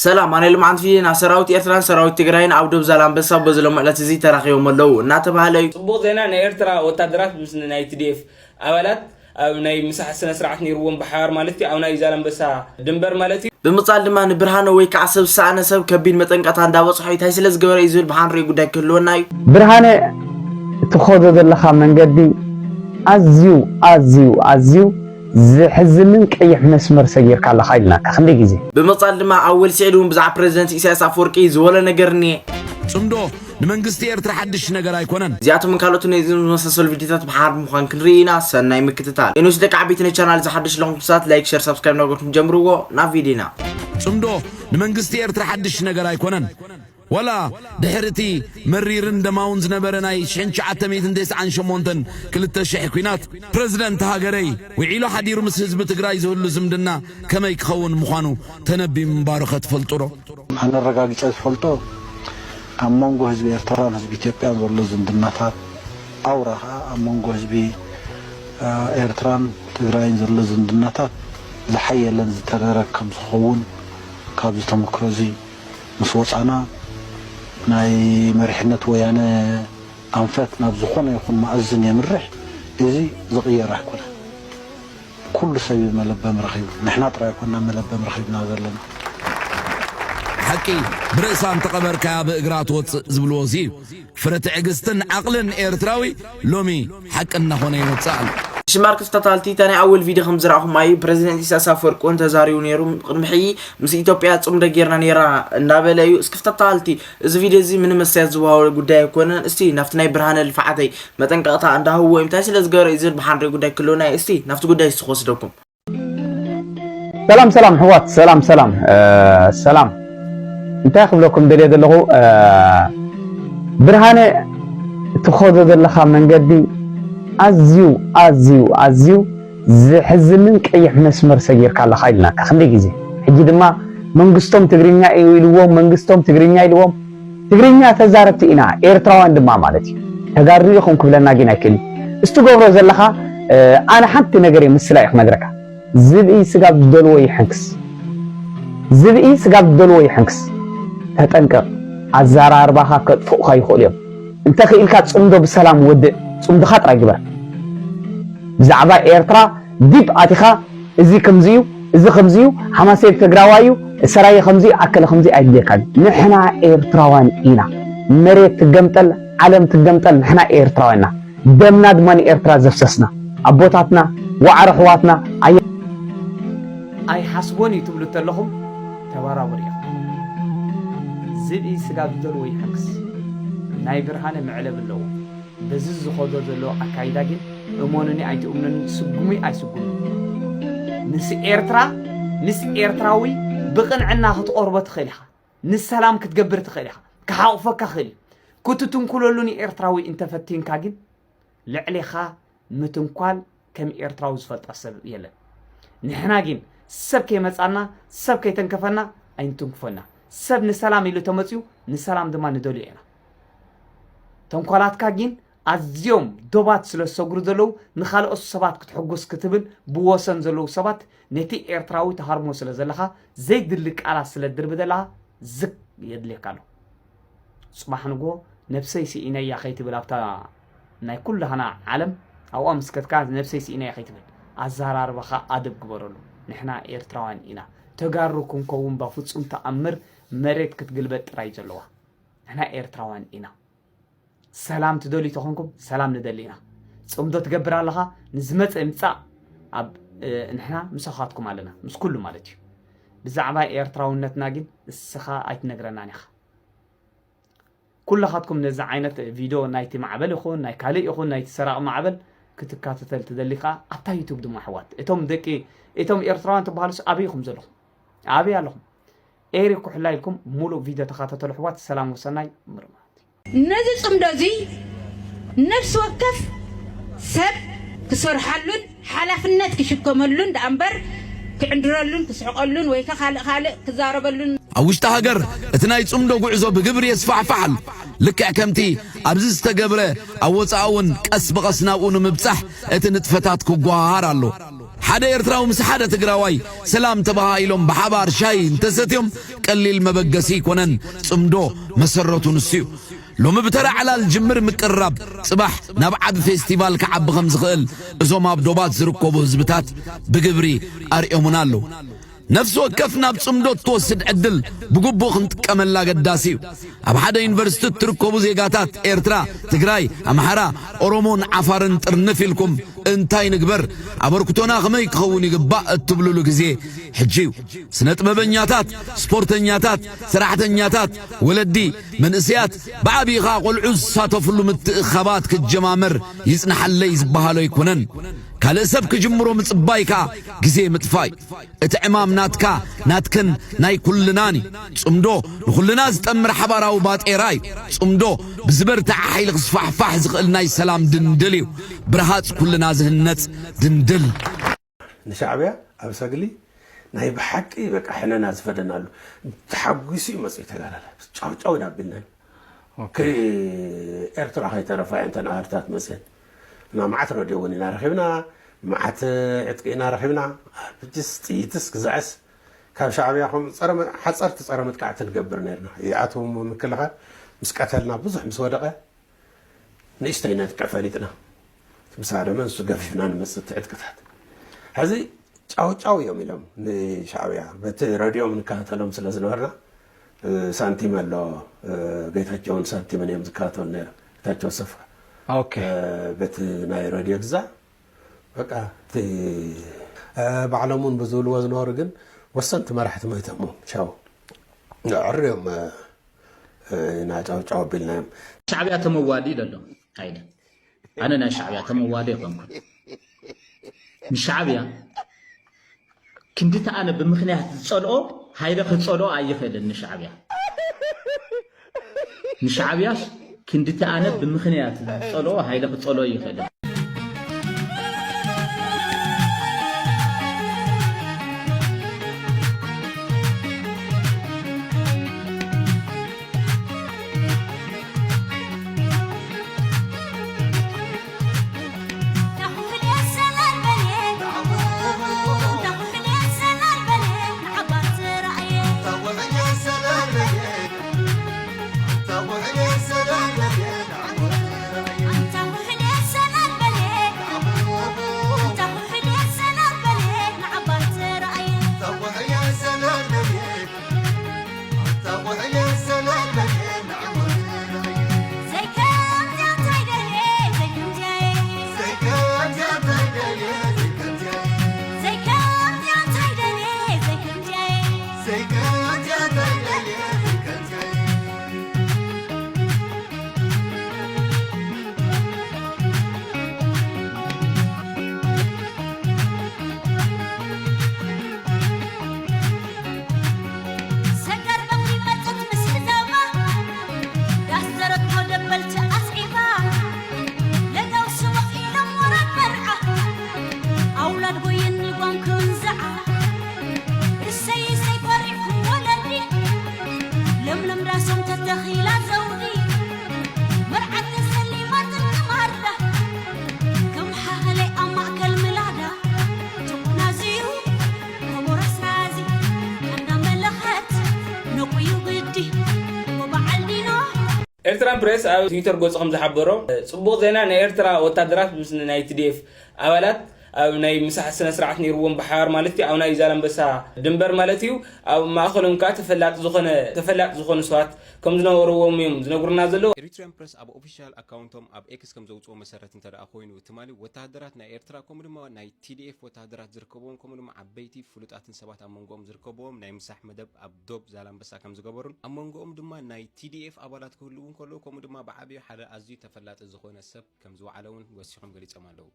ሰላም፣ ኣነ ልምዓት ፊዴና። ሰራዊት ኤርትራን ሰራዊት ትግራይን ኣብ ዶብ ዛላንበሳ በዚ ሎሚ ዕለት እዚ ተራኺቦም ኣለዉ እናተባህለ እዩ። ጽቡቕ ዜና፣ ናይ ኤርትራ ወታደራት ምስ ናይ ቲ ዲ ኤፍ ኣባላት ኣብ ናይ ምሳሕ ስነ ስርዓት ነይርዎም ብሓባር ማለት እዩ፣ ኣብ ናይ ዛላንበሳ ድንበር ማለት እዩ። ብምቕጻል ድማ ንብርሃነ ወይ ከዓ ሰብ ዝሰኣነ ሰብ ከቢድ መጠንቀቕታ እንዳበጽሖ እዩ። እንታይ ስለ ዝገበረ እዩ ዝብል ብሓንሪኡ ጉዳይ ክህልወና እዩ። ብርሃነ፣ እትኸዶ ዘለኻ መንገዲ ኣዝዩ ኣዝዩ ኣዝዩ ዘሕዝንን ቀይሕ መስመር ሰጊርካ ኣለኻ ኢልናካ ክንደይ ግዜ። ብምቕጻል ድማ ኣወል ስዒድ እውን ብዛዕባ ፕረዚደንት ኢሳያስ ኣፈወርቂ ዝበሎ ነገር እኒኤ። ጽምዶ ንመንግስቲ ኤርትራ ሓድሽ ነገር ኣይኮነን። እዚኣቶምን ካልኦትን ነዚ ዝመሳሰሉ ቪድዮታት ብሓር ምዃን ክንርኢ ኢና። ሰናይ ምክትታል። ኤኖስ ደቂ ዓበይቲ ነይ ቻናል ዝሓድሽ ለኹም ክሳት ላይክ፣ ሸር፣ ሳብስክራይብ ናገርኩም ጀምርዎ። ናብ ቪድዮና። ጽምዶ ንመንግስቲ ኤርትራ ሓድሽ ነገር ኣይኮነን። ወላ ድሕሪ እቲ መሪርን ደማውን ዝነበረ ናይ ሽሕን ትሽዓተ ሚእትን ተስዓን ሸሞንተን ክልተ ሽሕ ኲናት ፕረዚደንት ሃገረይ ውዒሉ ሓዲሩ ምስ ህዝቢ ትግራይ ዝህሉ ዝምድና ከመይ ክኸውን ምዃኑ ተነብዩ ምንባሩ ከትፈልጡ ዶ? ኣነ ኣረጋጊጸ ዝፈልጦ ኣብ መንጎ ህዝቢ ኤርትራን ህዝቢ ኢትዮጵያን ዘሎ ዝምድናታት ኣውራ ከኣ ኣብ መንጎ ህዝቢ ኤርትራን ትግራይን ዘሎ ዝምድናታት ዝሓየለን ዝተረረግ ከም ዝኸውን ካብዚ ተመክሮ እዚ ምስ ወጻና ናይ መሪሕነት ወያነ ኣንፈት ናብ ዝኾነ ይኹን መኣዝን የምርሕ። እዚ ዝቕየር ኣይኮነን። ኩሉ ሰብ እዩ መለበም ረኺቡ። ንሕና ጥራይ ኣይኮና መለበም ረኺብና ዘለና። ሓቂ ብርእሳ እንተቐበርካያ ብእግራ ትወፅእ ዝብልዎ እዚ እዩ። ፍረ ትዕግስትን ዓቕልን ኤርትራዊ ሎሚ ሓቂ እናኾነ ይወፅእ ኣሎ። ሽማር ክፍተታልቲ እታ ናይ ኣወል ቪድዮ ከም ዝረኣኹም ኣዩ ፕረዚደንት ኢሳያስ ኣፈወርቂ እውን ተዛሪቡ ነይሩ። ቅድሚ ሕጂ ምስ ኢትዮጵያ ጽምዶ ጌርና ነይራ እንዳበለ እዩ። እስኪ ክፍተታልቲ እዚ ቪድዮ እዚ ምንም መስተያየት ዝወሃቦ ጉዳይ ኣይኮነን። እስቲ ናብቲ ናይ ብርሃነ ልፍዓተይ መጠንቀቕታ እንዳሃብዎ እዩ። እንታይ ስለ ዝገበረ እዩ ዝብል ብሓንሪኡ ጉዳይ ክህልወና እዩ። እስቲ ናብቲ ጉዳይ እስቲ ክወስደኩም። ሰላም ሰላም ኣሕዋት ሰላም ሰላም ሰላም እንታይ ክብለኩም ደልየ ዘለኹ ብርሃነ ትኸዶ ዘለኻ መንገዲ ኣዝዩ ኣዝዩ ኣዝዩ ዘሕዝንን ቀይሕ መስመር ሰጊርካ ኣለኻ ኢልናካ ክንደይ ግዜ ሕጂ ድማ መንግስቶም ትግርኛ እዩ ኢልዎም መንግስቶም ትግርኛ ኢልዎም ትግርኛ ተዛረብቲ ኢና ኤርትራውያን ድማ ማለት እዩ ተጋሩ ኢኹም ክብለና ግን ኣይክእል እዩ እስትገብሮ ዘለኻ ኣነ ሓንቲ ነገር እየ ምስላ እዩ ክነግረካ ዝብኢ ስጋብ ዝደልዎ ይሕንክስ ዝብኢ ስጋብ ዝደልዎ ይሕንክስ ተጠንቀቕ ኣዘራርባኻ ከጥፍኡኻ ይኽእሉ እዮም እንተ ኽኢልካ ጽምዶ ብሰላም ወድእ ጽምድኻ ጥራይ ግበር ብዛዕባ ኤርትራ ዲብ ኣቲኻ እዚ ከምዚ እዩ እዚ ከምዚ እዩ ሓማሴብ ትግራዋይ እዩ ሰራየ ከምዚ ኣከለ ከምዚ ኣይድልየካን ንሕና ኤርትራውያን ኢና መሬት ትገምጠል ዓለም ትገምጠል ንሕና ኤርትራውያን ኢና ደምና ድማ ንኤርትራ ዘፍሰስና ኣቦታትና ዋዕሮ ኣሕዋትና ኣየ ኣይሓስቦን እዩ ትብሉ ተለኹም ተባራበሩ ኢኹም። ዝብኢ ስጋ ዝደልዎ ይሕንክስ። ናይ ብርሃነ መዕለቢ ኣለዎ። በዚ ዝኸዶ ዘሎ ኣካይዳ ግን እመኑኒ ኣይትእምኑኒ ስጉሚ ኣይስጉምን። ምስ ኤርትራ ምስ ኤርትራዊ ብቕንዕና ክትቐርቦ ትኽእል ኢኻ። ንሰላም ክትገብር ትኽእል ኢኻ። ክሓቑፈካ ክእል እዩ። ክትትንኩለሉ ንኤርትራዊ እንተፈቲንካ ግን ልዕሌኻ ምትንኳል ከም ኤርትራዊ ዝፈልጣ ሰብ የለን። ንሕና ግን ሰብ ከይመጻና ሰብ ከይተንከፈና ኣይንትንክፎና። ሰብ ንሰላም ኢሉ ተመጽዩ ንሰላም ድማ ንደልዮ ኢና። ተንኳላትካ ግን ኣዝዮም ዶባት ስለ ዝሰግሩ ዘለዉ ንኻልኦት ሰባት ክትሕጉስ ክትብል ብወሰን ዘለዉ ሰባት ነቲ ኤርትራዊ ትሃርሞ ስለ ዘለኻ ዘይድሊ ቃላት ስለ ትድርቢ ዘለኻ ዝግ የድልየካ ኣሎ። ጽባሕ ንግሆ ነብሰይ ስኢነያ ከይትብል ኣብታ ናይ ኩላህና ዓለም ኣብኣ ምስ ከድካ ነብሰይ ስኢነያ ከይትብል ኣዘራርባኻ ኣደብ ግበረሉ ንሕና ኤርትራውያን ኢና ተጋሩ ክንከውን በፍጹም ተኣምር መሬት ክትግልበጥ ጥራይ ዘለዋ ንሕና ኤርትራውያን ኢና ሰላም ትደልዩ ተኾንኩም ሰላም ንደሊ ኢና ጽምዶ ትገብር ኣለኻ ንዝመጸ ምጻእ ኣብ ንሕና ምሳኻትኩም ኣለና ምስ ኩሉ ማለት እዩ ብዛዕባ ኤርትራውነትና ግን እስኻ ኣይትነግረናን ኢኻ ኩላኻትኩም ነዚ ዓይነት ቪድዮ ናይቲ ማዕበል ይኹን ናይ ካልእ ይኹን ናይቲ ሰራቒ ማዕበል ክትከታተል ትደሊ ከኣ ኣብታ ዩቱብ ድማ ኣሕዋት እቶም ደቂ እቶም ኤርትራውያን ትበሃሉስ ኣበይ ኢኹም ዘለኹም ኣበይ ኣለኹም ኤሪ ኩሕላ ኢልኩም ሙሉእ ቪድዮ ተኻተተሉ ኣሕዋት ሰላም ወሰናይ ምርማት ነዚ ጽምዶ እዚ ነፍሲ ወከፍ ሰብ ክሰርሓሉን ሓላፍነት ክሽከመሉን ደኣ እምበር ክዕንድረሉን ክስሕቀሉን ወይ ከ ካልእ ካልእ ክዛረበሉን ኣብ ውሽጢ ሃገር እቲ ናይ ጽምዶ ጉዕዞ ብግብሪ የስፋሕፋሕ ኣሎ። ልክዕ ከምቲ ኣብዚ ዝተገብረ ኣብ ወጻኢ እውን ቀስ ብቐስ ናብኡ ንምብጻሕ እቲ ንጥፈታት ክጓሃሃር ኣሎ። ሓደ ኤርትራዊ ምስ ሓደ ትግራዋይ ሰላም ተባሃሂሎም ብሓባር ሻሂ እንተሰትዮም ቀሊል መበገሲ ኣይኮነን። ጽምዶ መሰረቱ ንሱ እዩ። ሎሚ ብተራ ዕላል ጅምር ምቅርራብ ጽባሕ ናብ ዓቢ ፌስቲቫል ክዓቢ ከም ዝኽእል እዞም ኣብ ዶባት ዝርከቡ ህዝብታት ብግብሪ ኣርእዮምና ኣለዉ። ነፍሲ ወከፍ ናብ ጽምዶ እትወስድ ዕድል ብግቡእ ክንጥቀመላ ኣገዳሲ እዩ። ኣብ ሓደ ዩኒቨርሲቲ እትርከቡ ዜጋታት ኤርትራ፣ ትግራይ፣ ኣምሓራ፣ ኦሮሞን ዓፋርን ጥርንፍ ኢልኩም እንታይ ንግበር፣ ኣበርክቶና ከመይ ክኸውን ይግባእ እትብሉሉ ግዜ ሕጂ እዩ። ስነ ጥበበኛታት፣ ስፖርተኛታት፣ ሰራሕተኛታት፣ ወለዲ፣ መንእሰያት፣ ብዓቢኻ ቆልዑ ዝሳተፍሉ ምትእኻባት ክጀማመር ይጽናሓለይ ዝበሃሎ ኣይኮነን። ካልእ ሰብ ክጅምሮ ምጽባይ ከኣ ግዜ ምጥፋእ እዩ። እቲ ዕማም ናትካ፣ ናትክን ናይ ኩልናን እዩ። ጽምዶ ንኹልና ዝጠምር ሓባራዊ ባጤራ እዩ። ጽምዶ ብዝበርትዐ ሓይሊ ክስፋሕፋሕ ዝኽእል ናይ ሰላም ድንድል እዩ። ብረሃጽ ኩልና ዝህነጽ ድንድል። ንሻዕብያ ኣብ ሰግሊ ናይ ብሓቂ በቃ ሕነና ዝፈደናሉ ተሓጒሱ እዩ መጽኡ ተጋዳላይ። ጫው ጫው ዳቢልናዮ። ኦኬ። ከይ-፣ ኤርትራ ከይተረፋ እየን እተን ኣሃዱታት መጽየን። እና መዓት ረድዮ እውን ኢና ረኺብና፣ መዓት ዕጥቂ ኢና ረኺብና። ብጅስ ጥይትስ ክዝዐስ ካብ ሻዕብያ ከም ጸረ መ-፣ ሓጸርቲ ጸረ መጥቃዕቲ ንገብር ነርና። ይኣትዉ ምክልኻል ምስ ቀተልና ብዙሕ ምስ ወደቐ ንእሽተይ ነጥቅዕ ፈሊጥና። ምስ ሃደመ ንሱ ገፊፍና ንመጽእ እቲ ዕጥቅታት። ሕዚ ጫው ጫው እዮም ኢሎም ንሻዕብያ። በቲ ረድዮም ንከታተሎም ስለ ዝነበርና፣ እ፣ ሳንቲም ኣሎ፣ እ፣ ጌታቸውን ሳንቲምን እዮም ዝከታተሉ ነይሮም። ጌታቸው ኣሰፋ። ኦኬ። እ፣ በቲ ናይ ረድዮ ግዛ፣ በቃ፣ እቲ፣ እ፣ ባዕሎም እውን ብዝብልዎ ዝነበሩ ግን ወሰንቲ መራሕቲ ሞይቶም እዮም። ቻው። ኣዕርዮም፣ እ፣ እ፣ ኢና ጫው ጫው ኣቢልናዮም። ሻዕብያ ተመዋዲ ኢለ ኣሎ። ኣይደ። ኣነ ናይ ሻዕብያ ተመዋዲ ኣይኮንኩን። ንሻዕብያ ክንድቲ ኣነ ብምኽንያት ዝጸልኦ፣ ሃይለ ክጸልኦ ኣይኽእልን ንሻዕብያ። ንሻዕብያስ ክንድቲ ኣነ ብምኽንያት ዝጸልኦ፣ ሃይለ ክጸልኦ ኣይኽእልን። ሰገር በኺ መጸት ምስ ሕዛባ፣ ዳስ ዘረቶ ደበልቲ ኣስዒባ፣ ለጋው ስሙቕ ኢሎም ወራድ መርዓ፣ ኣውላድ ጎየኒ ጓንኩን ዘዓ፣ እሰይ እሰይ ኮሪዕኩም ወለዲ፣ ለምለም ዳሶም ተተኺላ ዘውዲ፣ መርዓት ተሰሊማ ጥልሚ ማርዳ፣ ከም ሓህለይ ኣብ ማእከል ምላዳ፣ ጭቁና ዝዩ፣ ከቦ ራስራዚ፣ ቀንዳ መለኸት፣ ነቁዩ ግዲ፣ እሞ በዓል ዲኖ። ኤርትራን ፕሬስ ኣብ ትዊተር ገጹ ከም ዝሓበሮ፣ ጽቡቕ ዜና፣ ናይ ኤርትራ ወታደራት ምስ ናይ ቲ ዲ ኤፍ ኣባላት ኣብ ናይ ምሳሕ ስነ ስርዓት ነይርዎም፣ ብሓባር ማለት እዩ፣ ኣብ ናይ ዛላምበሳ ድንበር ማለት እዩ። ኣብ ማእከሎም ከኣ ተፈላጢ ዝኾነ፣ ተፈላጢ ዝኾኑ ሰባት ከም ዝነበርዎም እዮም ዝነግሩና ዘለዉ። ኤሪትሪያን ፕረስ ኣብ ኦፊሻል ኣካውንቶም ኣብ ኤክስ ከም ዘውፅኦ መሰረት እንተ ደኣ ኮይኑ፣ ትማሊ ወተሃደራት ናይ ኤርትራ ከምኡ ድማ ናይ ቲ ዲ ኤፍ ወተሃደራት ዝርከብዎም ከምኡ ድማ ዓበይቲ ፍሉጣትን ሰባት ኣብ መንጎኦም ዝርከብዎም ናይ ምሳሕ መደብ ኣብ ዶብ ዛላምበሳ ከም ዝገበሩን ኣብ መንጎኦም ድማ ናይ ቲ ዲ ኤፍ ኣባላት ክህልዉ እንከለዉ ከምኡ ድማ ብዓብዩ ሓደ ኣዝዩ ተፈላጢ ዝኾነ ሰብ ከም ዝወዓለ እውን ወሲኾም ገሊጾም ኣለዉ።